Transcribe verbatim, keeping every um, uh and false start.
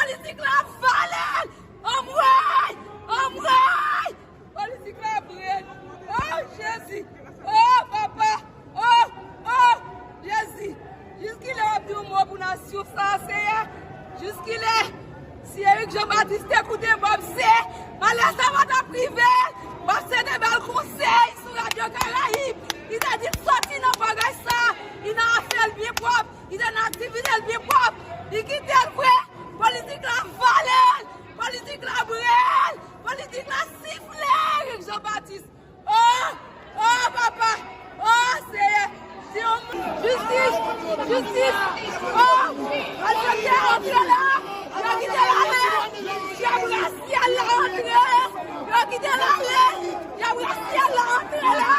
Politik la vale l! Anmwey! Anmwey! Politik la vale l! Oh, Jezi! Oh, papa! Oh, oh, Jezi! Jiskilè w ap di yon mo pou nasyon sa a, Seyè? Jiskilè? Si Eric Jean Baptiste te koute Bob, se malè sa pa t ap rive l. Bob se te ba l konsèy sou Radyo Karayib. Li te di l sòti nan bagay sa. Li nan afè l byen pwòp. Li te nan aktivite l byen pwòp. Li kite l vre. Politik la vale l. Politik la bre l. Politik la sifle Eric Jean Baptiste. Oh, oh, papa. Oh, Seyè. Se yon moun. Jistis. Jistis. Oh, malfektè antre la. Yo kite l ale. Dyab rasyal la antre. Yo kite l ale. Dyab rasyal la antre la.